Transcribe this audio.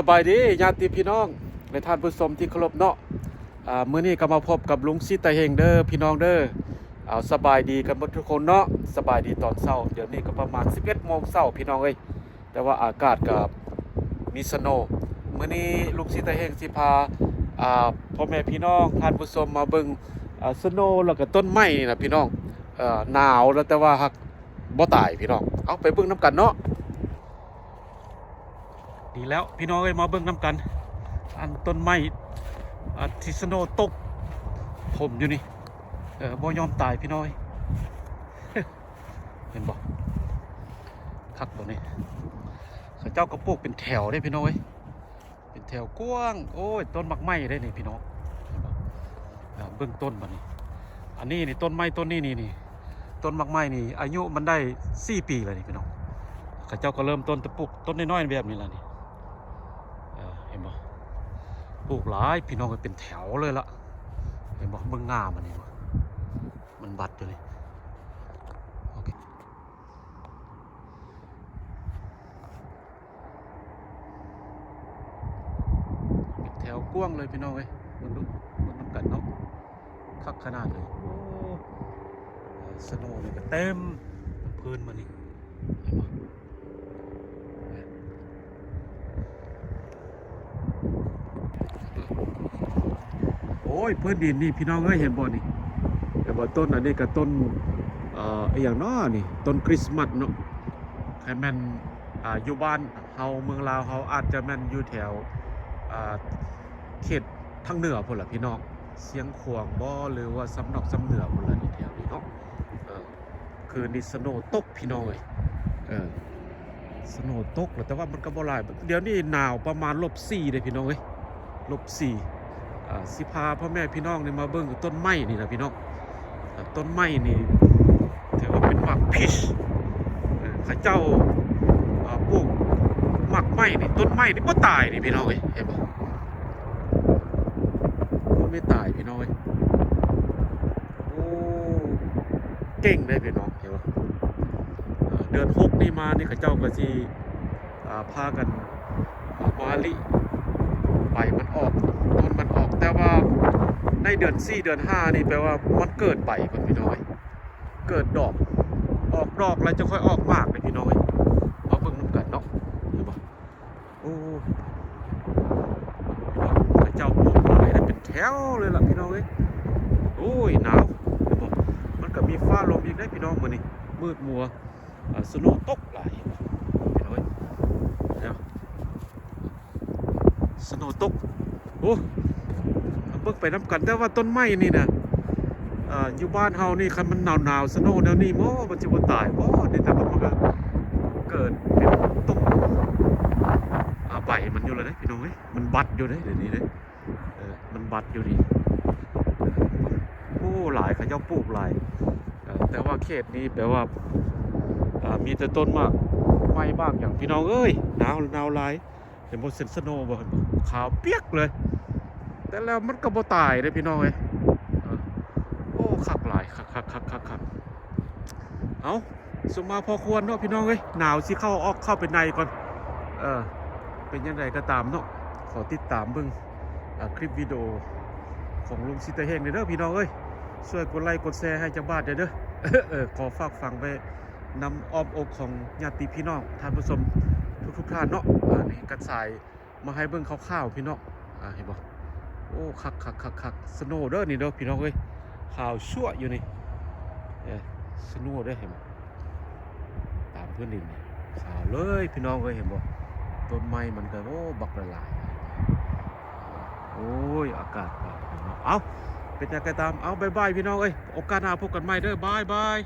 ສະບາຍດີຍາດຕິພີ່ນ້ອງ ແລະ ທ່ານຜູ້ຊົມທີ່ເຄົາລົບເນາະ. ອາ ມື້ນີ້ກໍມາພົບກັບລຸງສີຕາເຮງເດີພີ່ນ້ອງເດີ. ເອົາ ສະບາຍດີກັນເບິດທຸກຄົນເນາະ. ສະບາຍດີຕອນເຊົ້າ. ດຽວນີ້ກໍປະມານສິບເອັດໂມງເຊົ້າພີ່ນ້ອງເອີຍ, ແຕ່ວ່າອາກາດກໍມີສະໂນ. ມື້ນີ້ລຸງສີຕາເຮງຊິພາ ອາ ພໍ່ແມ່ພີ່ນ້ອງທ່ານຜູ້ຊົມມາເບິ່ງ ອາ ສະໂນ ແລ້ວກໍຕົ້ນໄມ້ນີ້ນະພີ່ນ້ອງ. ເອີ ໜາວແລ້ວ ແຕ່ວ່າຫາກບໍ່ຕາຍພີ່ນ້ອງ. ເອົາ ໄປເບິ່ງນຳກັນເນາະ. ດີແລ້ວພີ່ນ້ອງເອີຍ ມາເບິ່ງນຳກັນ ອັນຕົ້ນໄມ້ ອັນທີ່ສະໂນຕົກຖົ່ມຢູ່ນີ້ ເອີ ບໍ່ຍອມຕາຍພີ່ນ້ອງເອີຍ. ເຫັນບໍ່ ຄັກບໍ່ນີ້? ເຂົາເຈົ້າກໍປູກເປັນແຖວເດ້ພີ່ນ້ອງເອີຍ ເປັນແຖວກວ້າງ. ໂອ້ຍ ຕົ້ນໝາກໄມ້ເດ້ນີ້ພີ່ນ້ອງ ເຫັນບໍ່? ອາ ເບິ່ງຕົ້ນບັດນີ້. ອັນນີ້ນີ້ ຕົ້ນໄມ້ຕົ້ນນີ້ນີ້ ນີ້ ຕົ້ນໝາກໄມ້ນີ້ ອາຍຸມັນໄດ້ສີ່ປີແລ້ວນີ້ພີ່ນ້ອງ. ເຂົາເຈົ້າກໍເລີ່ມຕົ້ນແຕ່ປູກຕົ້ນນ້ອຍໆແບບນີ້ລະນີ້. ເອີ ເຫັນບໍ່? ປູກຫຼາຍພີ່ນ້ອງເອີຍ ເປັນແຖວເລີຍລະ. ເຫັນບໍ່? ເບິ່ງງ່າມັນນີ້ບໍ່? ມັນບັດຢູ່ນີ້. ໂອເຄ. ເປັນແຖວກວ້າງເລີຍພີ່ນ້ອງເອີຍ. ເບິ່ງດູ ເບິ່ງນຳກັນເນາະ ຄັກຂະໜາດເລີຍ. ໂອ້ ສະໂນນີ້ກໍເຕັມພື້ນມານີ້ ເຫັນບໍ່? ໂອ້ຍ ພື້ນດິນນີ້ພີ່ນ້ອງເອີຍ ເຫັນບໍ່ນີ້? ເຫັນບໍ່? ຕົ້ນອັນນີ້ກໍຕົ້ນ ເອີ ອີຫຍັງເນາະນີ້? ຕົ້ນຄຣິສມາສເນາະ. ຄັນແມ່ນ ອາ ຢູ່ບ້ານເຮົາ ເມືອງລາວເຮົາ ອາດຈະແມ່ນຢູ່ແຖວ ອາ ເຂດທາງເໜືອພຸ້ນລະພີ່ນ້ອງ ຊຽງຂວາງບໍ ຫຼືວ່າຊຳນອກຊຳເໜືອພຸ້ນລະ ນີ້ແຖວນີ້ເນາະ. ເອີ ຄືນນີ້ສະໂນຕົກພີ່ນ້ອງເອີຍ. ເອີ ສະໂນຕົກແລ້ວ ແຕ່ວ່າມັນກໍບໍ່ຫຼາຍ. ດຽວນີ້ໜາວປະມານລົບສີ່ເດ້ພີ່ນ້ອງເອີຍ ລົບສີ່. ອາ ຊິພາພໍ່ແມ່ພີ່ນ້ອງນີ້ມາເບິ່ງຕົ້ນໄມ້ນີ້ນະພີ່ນ້ອງ. ອາ ຕົ້ນໄມ້ນີ້ຖືວ່າເປັນໝາກພີຊ ເອີ ເຂົາເຈົ້າ ອາ ປູກໝາກໄມ້ນີ້ ຕົ້ນໄມ້ນີ້ບໍ່ຕາຍນີ້ພີ່ນ້ອງເອີຍ ເຫັນບໍ່? ມັນບໍ່ຕາຍພີ່ນ້ອງເອີຍ. ໂອ້ ເກັ່ງເດ້ພີ່ນ້ອງ ເຫັນບໍ່? ເອີ ເດືອນຫົກນີ້ມານີ້ ເຂົາເຈົ້າກໍຊິ ອາ ພາກັນ ອາ ມາລິໃບມັນອອກ ຕົ້ນມັນອອກ. ແຕ່ວ່າໃນເດືອນສີ່ ເດືອນຫ້ານີ້ ແປວ່າມັນເກີດໃບກ່ອນພີ່ນ້ອງເອີຍ ເກີດດອກ ອອກດອກແລ້ວຈະຄ່ອຍອອກໝາກເດ້ພີ່ນ້ອງເອີຍ. ມາເບິ່ງນຳກັນເນາະ ເຫັນບໍ່? ໂອ້ ເຂົາເຈົ້າປູກໄວ້ເປັນແຖວເລີຍລະພີ່ນ້ອງເອີຍ. ໂອ້ຍ ໜາວ ເຫັນບໍ່? ມັນກໍມີຟ້າລົມອີກເດ້ພີ່ນ້ອງ ມື້ນີ້ມືດມົວ. ອາ ສະໂນຕົກຫຼາຍພີ່ນ້ອງເອີຍ ສະໂນຕົກ. ໂອ້ ເບິ່ງໄປນຳກັນ. ແຕ່ວ່າຕົ້ນໄມ້ນີ້ນະ ອາ ຢູ່ບ້ານເຮົານີ້ ຄັນມັນໜາວໆ ສະໂນແນວນີ້ ໂອ້ ມັນຊິບໍ່ຕາຍບໍ? ນີ້ ແຕ່ວ່າມັນກໍເກີດເປັນຕຸ່ມ ອາ ໃບມັນຢູ່ແລ້ວເດ້ພີ່ນ້ອງເອີຍ. ມັນບັດຢູ່ເດ້ ດຽວນີ້ເດ້ ເອີ ມັນບັດຢູ່ນີ້. ໂອ້ ຫຼາຍ ເຂົາເຈົ້າປູກຫຼາຍ. ເອີ ແຕ່ວ່າເຂດນີ້ແປວ່າ ອາ ມີແຕ່ຕົ້ນໝາກໄມ້ໝາກຫຍັງພີ່ນ້ອງເອີຍ. ໜາວ ໜາວຫຼາຍ. ເຫັນບໍ່? ເຊັ່ນສະໂນບໍ່? ເຫັນບໍ່? ຂາວປຽກເລີຍ. ແຕ່ແລ້ວມັນກໍບໍ່ຕາຍເດ້ພີ່ນ້ອງເອີຍ. ເອີ ໂອ້ ຄັກຫຼາຍ ຄັກໆໆໆ. ເອົາ ສຸມມາພໍຄວນເນາະພີ່ນ້ອງເອີຍ. ໜາວຊິເຂົ້າອອກ ເຂົ້າໄປໃນກ່ອນ. ເອີ ເປັນຈັ່ງໃດກໍຕາມເນາະ ຂໍຕິດຕາມເບິ່ງ ອາ ຄລິບວິດີໂອຂອງລຸງສີຕາເຮງແດ່ເດີພີ່ນ້ອງເອີຍ. ຊ່ວຍກົດໄລກົດແຊໃຫ້ຈັກບາດແດ່ເດີ. ເອີ ຂໍຝາກຝັງໄວ້ນຳອ້ອມອົກຂອງຍາດຕິພີ່ນ້ອງທ່ານຜູ້ຊົມທຸກໆທ່ານເນາະ. ອາ ນີ້ກັນສາຍ ມາໃຫ້ເບິ່ງຄາວໆພີ່ນ້ອງ. ອາ ເຫັນບໍ່? ໂອ້ ຄັກໆໆໆ ສະໂນເດີນີ້ເດີພີ່ນ້ອງເອີຍ. ຂາວຊົ່ວຢູ່ນີ້ ເອີ ສະໂນເດີ ເຫັນບໍ່? ຕາມພື້ນດິນນີ້ຂາວເລີຍພີ່ນ້ອງເອີຍ ເຫັນບໍ່? ຕົ້ນໄມ້ມັນກໍ ໂອ້ ບັກຫຼາຍໆ. ໂອ້ຍ ອາກາດ ເອົາ ເປັນຫຍັງກໍຕາມ ເອົາ ບາຍບາຍພີ່ນ້ອງເອີຍ. ໂອກາດໜ້າພົບກັນໃໝ່ເດີ ບາຍບາຍ.